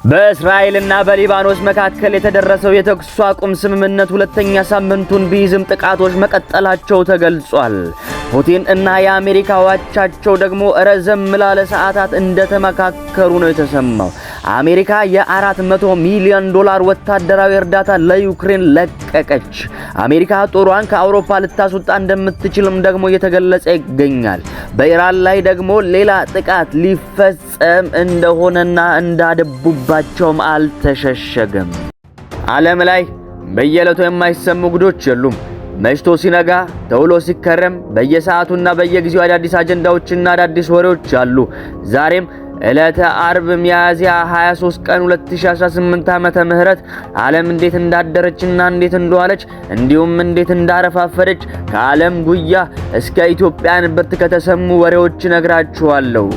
በእስራኤልና በሊባኖስ መካከል የተደረሰው የተኩስ አቁም ስምምነት ሁለተኛ ሳምንቱን ቢይዝም ጥቃቶች መቀጠላቸው ተገልጿል። ፑቲን እና የአሜሪካ አቻቸው ደግሞ ረዘም ላለ ሰዓታት እንደተመካከሩ ነው የተሰማው። አሜሪካ የ400 ሚሊዮን ዶላር ወታደራዊ እርዳታ ለዩክሬን ለቀቀች። አሜሪካ ጦሯን ከአውሮፓ ልታስወጣ እንደምትችልም ደግሞ እየተገለጸ ይገኛል። በኢራን ላይ ደግሞ ሌላ ጥቃት ሊፈጸም እንደሆነና እንዳደቡባቸውም አልተሸሸገም። ዓለም ላይ በየዕለቱ የማይሰሙ ጉዶች የሉም። መሽቶ ሲነጋ፣ ተውሎ ሲከረም በየሰዓቱና በየጊዜው አዳዲስ አጀንዳዎችና አዳዲስ ወሬዎች አሉ። ዛሬም ዕለተ አርብ ሚያዝያ 23 ቀን 2018 ዓመተ ምህረት ዓለም እንዴት እንዳደረችና እንዴት እንደዋለች እንዲሁም እንዴት እንዳረፋፈደች ከዓለም ጉያ እስከ ኢትዮጵያ እምብርት ከተሰሙ ወሬዎች እነግራችኋለሁ።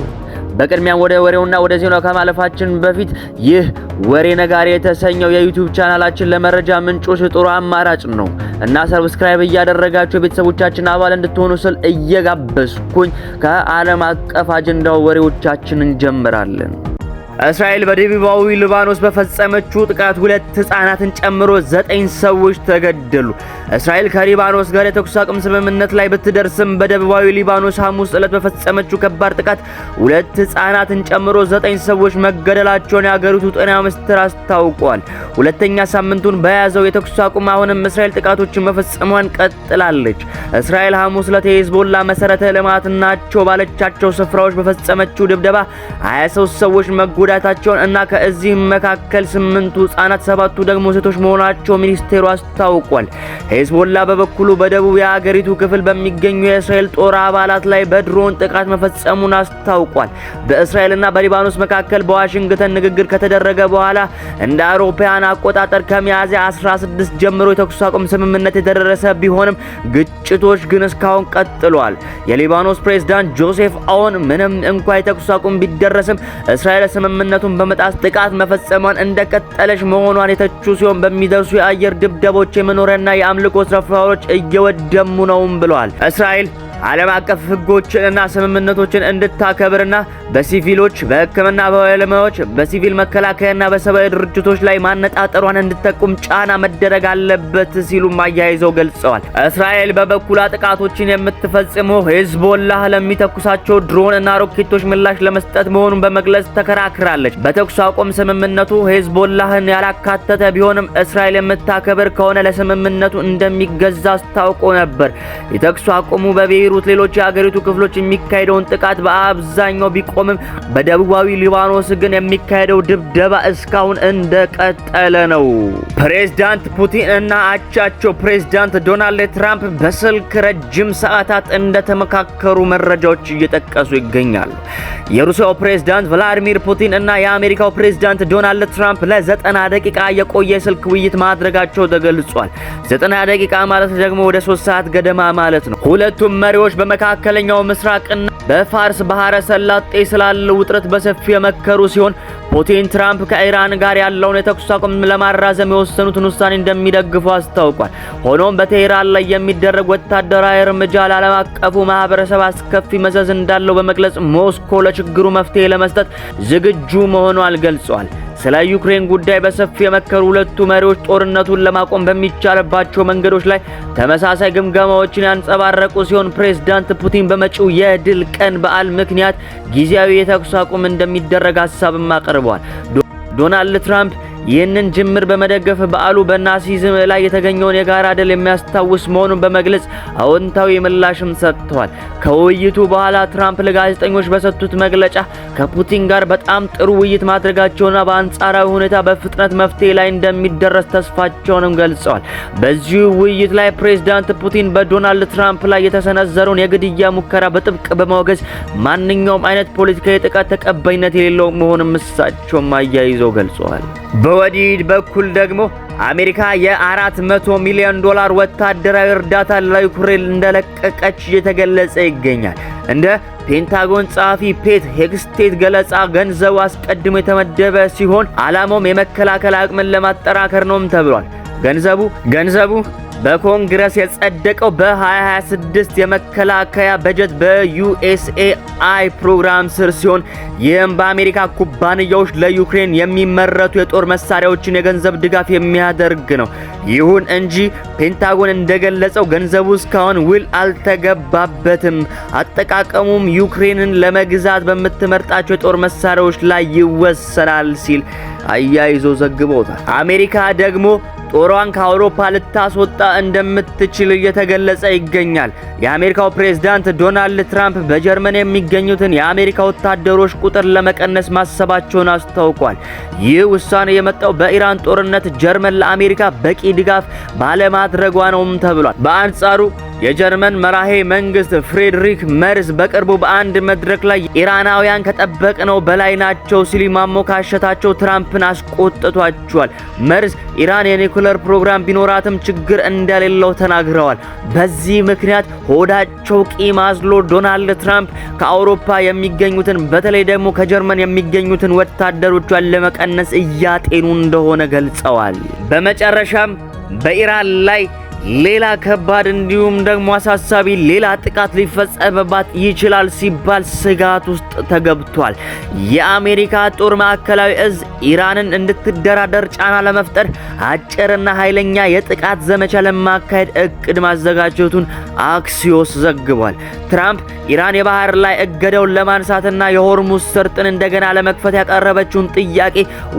በቅድሚያ ወደ ወሬውና ወደ ዜናው ከማለፋችን በፊት ይህ ወሬ ነጋሪ የተሰኘው የ YouTube ቻናላችን ለመረጃ ምንጮች ጥሩ አማራጭ ነው እና subscribe እያደረጋችሁ የቤተሰቦቻችን አባል እንድትሆኑ ስል እየጋበዝኩኝ ከዓለም አቀፍ አጀንዳው ወሬዎቻችን እንጀምራለን። እስራኤል በደቡባዊ ሊባኖስ በፈጸመችው ጥቃት ሁለት ህጻናትን ጨምሮ 9 ሰዎች ተገደሉ። እስራኤል ከሊባኖስ ጋር የተኩስ አቁም ስምምነት ላይ ብትደርስም በደቡባዊ ሊባኖስ ሐሙስ ዕለት በፈጸመችው ከባድ ጥቃት ሁለት ህጻናትን ጨምሮ 9 ሰዎች መገደላቸውን የአገሪቱ ጤና ሚኒስትር አስታውቋል። ሁለተኛ ሳምንቱን በያዘው የተኩስ አቁም አሁንም እስራኤል ጥቃቶችን መፈጸሟን ቀጥላለች። እስራኤል ሐሙስ ዕለት የሂዝቦላ መሰረተ ልማት ናቸው ባለቻቸው ስፍራዎች በፈጸመችው ድብደባ 23 ሰዎች መጎዳታቸውን እና ከእዚህ መካከል 8ቱ ህጻናት 7ቱ ደግሞ ሴቶች መሆናቸው ሚኒስቴሩ አስታውቋል። ሄዝቦላ በበኩሉ በደቡብ የአገሪቱ ክፍል በሚገኙ የእስራኤል ጦር አባላት ላይ በድሮን ጥቃት መፈጸሙን አስታውቋል። በእስራኤልና በሊባኖስ መካከል በዋሽንግተን ንግግር ከተደረገ በኋላ እንደ አውሮፓውያን አቆጣጠር ከሚያዝያ 16 ጀምሮ የተኩስ አቁም ስምምነት የተደረሰ ቢሆንም ግጭቶች ግን እስካሁን ቀጥሏል። የሊባኖስ ፕሬዝዳንት ጆሴፍ አውን ምንም እንኳ የተኩስ አቁም ቢደረስም እስራኤል ስምምነቱን በመጣስ ጥቃት መፈጸሟን እንደቀጠለች መሆኗን የተቹ ሲሆን በሚደርሱ የአየር ድብደቦች የመኖሪያና የአምልኮ ስፍራዎች እየወደሙ ነውም ብለዋል። እስራኤል ዓለም አቀፍ ሕጎችንና ስምምነቶችን እንድታከብርና በሲቪሎች፣ በሕክምና ባለሙያዎች፣ በሲቪል መከላከያና በሰብአዊ ድርጅቶች ላይ ማነጣጠሯን እንድትጠቁም ጫና መደረግ አለበት ሲሉም አያይዘው ገልጸዋል። እስራኤል በበኩሏ ጥቃቶችን የምትፈጽመው ሂዝቦላህ ለሚተኩሳቸው ድሮን እና ሮኬቶች ምላሽ ለመስጠት መሆኑን በመግለጽ ተከራክራለች። በተኩስ አቁም ስምምነቱ ሂዝቦላህን ያላካተተ ቢሆንም እስራኤል የምታከብር ከሆነ ለስምምነቱ እንደሚገዛ አስታውቆ ነበር። የተኩስ አቁሙ በቤይሩት ሌሎች የአገሪቱ ክፍሎች የሚካሄደውን ጥቃት በአብዛኛው ቢቆምም በደቡባዊ ሊባኖስ ግን የሚካሄደው ድብደባ እስካሁን እንደቀጠለ ነው። ፕሬዝዳንት ፑቲን እና አቻቸው ፕሬዝዳንት ዶናልድ ትራምፕ በስልክ ረጅም ሰዓታት እንደተመካከሩ መረጃዎች እየጠቀሱ ይገኛሉ። የሩሲያው ፕሬዝዳንት ቭላዲሚር ፑቲን እና የአሜሪካው ፕሬዝዳንት ዶናልድ ትራምፕ ለ90 ደቂቃ የቆየ ስልክ ውይይት ማድረጋቸው ተገልጿል። 90 ደቂቃ ማለት ደግሞ ወደ 3 ሰዓት ገደማ ማለት ነው። ሁለቱም መሪዎች በመካከለኛው ምስራቅና በፋርስ ባህረ ሰላጤ ስላለው ውጥረት በሰፊው የመከሩ ሲሆን ፑቲን ትራምፕ ከኢራን ጋር ያለውን የተኩስ አቁም ለማራዘም የወሰኑትን ውሳኔ እንደሚደግፉ አስታውቋል። ሆኖም በቴህራን ላይ የሚደረግ ወታደራዊ እርምጃ ለዓለም አቀፉ ማህበረሰብ አስከፊ መዘዝ እንዳለው በመግለጽ ሞስኮ ለችግሩ መፍትሄ ለመስጠት ዝግጁ መሆኗን ገልጿል። ስለ ዩክሬን ጉዳይ በሰፊው የመከሩ ሁለቱ መሪዎች ጦርነቱን ለማቆም በሚቻልባቸው መንገዶች ላይ ተመሳሳይ ግምገማዎችን ያንጸባረቁ ሲሆን ፕሬዝዳንት ፑቲን በመጪው የድል ቀን በዓል ምክንያት ጊዜያዊ የተኩስ አቁም እንደሚደረግ ሀሳብም አቅርበዋል። ዶናልድ ትራምፕ ይህንን ጅምር በመደገፍ በዓሉ በናዚዝም ላይ የተገኘውን የጋራ ድል የሚያስታውስ መሆኑን በመግለጽ አዎንታዊ ምላሽም ሰጥተዋል። ከውይይቱ በኋላ ትራምፕ ለጋዜጠኞች በሰጡት መግለጫ ከፑቲን ጋር በጣም ጥሩ ውይይት ማድረጋቸውና በአንጻራዊ ሁኔታ በፍጥነት መፍትሄ ላይ እንደሚደረስ ተስፋቸውንም ገልጸዋል። በዚሁ ውይይት ላይ ፕሬዝዳንት ፑቲን በዶናልድ ትራምፕ ላይ የተሰነዘረውን የግድያ ሙከራ በጥብቅ በማውገዝ ማንኛውም አይነት ፖለቲካዊ ጥቃት ተቀባይነት የሌለው መሆኑን እሳቸውም አያይዘው ገልጸዋል። በወዲህ በኩል ደግሞ አሜሪካ የ400 ሚሊዮን ዶላር ወታደራዊ እርዳታ ለዩክሬን እንደለቀቀች እየተገለጸ ይገኛል። እንደ ፔንታጎን ጸሐፊ ፔት ሄግስቴት ገለጻ ገንዘቡ አስቀድሞ የተመደበ ሲሆን ዓላማውም የመከላከል አቅምን ለማጠናከር ነውም ተብሏል። ገንዘቡ በኮንግረስ የጸደቀው በ2026 የመከላከያ በጀት በዩኤስኤአይ ፕሮግራም ስር ሲሆን ይህም በአሜሪካ ኩባንያዎች ለዩክሬን የሚመረቱ የጦር መሳሪያዎችን የገንዘብ ድጋፍ የሚያደርግ ነው። ይሁን እንጂ ፔንታጎን እንደገለጸው ገንዘቡ እስካሁን ውል አልተገባበትም። አጠቃቀሙም ዩክሬንን ለመግዛት በምትመርጣቸው የጦር መሳሪያዎች ላይ ይወሰናል ሲል አያይዞ ዘግቦታል። አሜሪካ ደግሞ ጦሯን ከአውሮፓ ልታስወጣ እንደምትችል እየተገለጸ ይገኛል። የአሜሪካው ፕሬዝዳንት ዶናልድ ትራምፕ በጀርመን የሚገኙትን የአሜሪካ ወታደሮች ቁጥር ለመቀነስ ማሰባቸውን አስታውቋል። ይህ ውሳኔ የመጣው በኢራን ጦርነት ጀርመን ለአሜሪካ በቂ ድጋፍ ባለማድረጓ ነውም ተብሏል። በአንጻሩ የጀርመን መራሄ መንግስት ፍሬድሪክ መርዝ በቅርቡ በአንድ መድረክ ላይ ኢራናውያን ከጠበቅነው በላይ ናቸው ሲሉ ማሞካሸታቸው ትራምፕን አስቆጥቷቸዋል። መርዝ ኢራን የኒውክለር ፕሮግራም ቢኖራትም ችግር እንደሌለው ተናግረዋል። በዚህ ምክንያት ሆዳቸው ቂም አዝሎ ዶናልድ ትራምፕ ከአውሮፓ የሚገኙትን በተለይ ደግሞ ከጀርመን የሚገኙትን ወታደሮቿን ለመቀነስ እያጤኑ እንደሆነ ገልጸዋል። በመጨረሻም በኢራን ላይ ሌላ ከባድ እንዲሁም ደግሞ አሳሳቢ ሌላ ጥቃት ሊፈጸምባት ይችላል ሲባል ስጋት ውስጥ ተገብቷል። የአሜሪካ ጦር ማዕከላዊ እዝ ኢራንን እንድትደራደር ጫና ለመፍጠር አጭርና ኃይለኛ የጥቃት ዘመቻ ለማካሄድ እቅድ ማዘጋጀቱን አክሲዮስ ዘግቧል። ትራምፕ ኢራን የባህር ላይ እገዳውን ለማንሳትና የሆርሙዝ ሰርጥን እንደገና ለመክፈት ያቀረበችውን ጥያቄ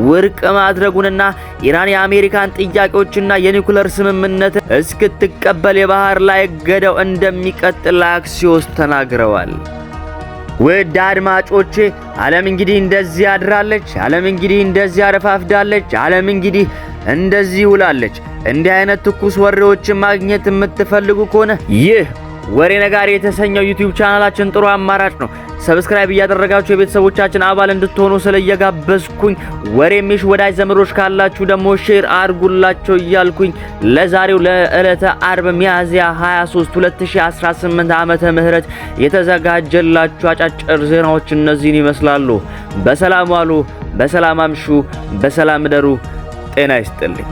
ውድቅ ማድረጉንና ኢራን የአሜሪካን ጥያቄዎችና የኒውክለር ስምምነት እስክትቀበል የባህር ላይ እገዳው እንደሚቀጥል አክሲዮስ ተናግረዋል። ውድ አድማጮቼ፣ ዓለም እንግዲህ እንደዚህ አድራለች። ዓለም እንግዲህ እንደዚህ አረፋፍዳለች። ዓለም እንግዲህ እንደዚህ ውላለች። እንዲህ አይነት ትኩስ ወሬዎችን ማግኘት የምትፈልጉ ከሆነ ይህ ወሬ ነጋሪ የተሰኘው ዩቲዩብ ቻናላችን ጥሩ አማራጭ ነው። Subscribe እያደረጋችሁ የቤተሰቦቻችን አባል እንድትሆኑ ስል እየጋበዝኩኝ፣ ወሬ የሚሹ ወዳጅ ዘመዶች ካላችሁ ደግሞ share አድርጉላቸው እያልኩኝ ለዛሬው ለዕለተ አርብ ሚያዝያ 23 2018 ዓመተ ምህረት የተዘጋጀላችሁ አጫጭር ዜናዎች እነዚህን ይመስላሉ። በሰላም ዋሉ፣ በሰላም አምሹ፣ በሰላም እደሩ። ጤና ይስጥልኝ።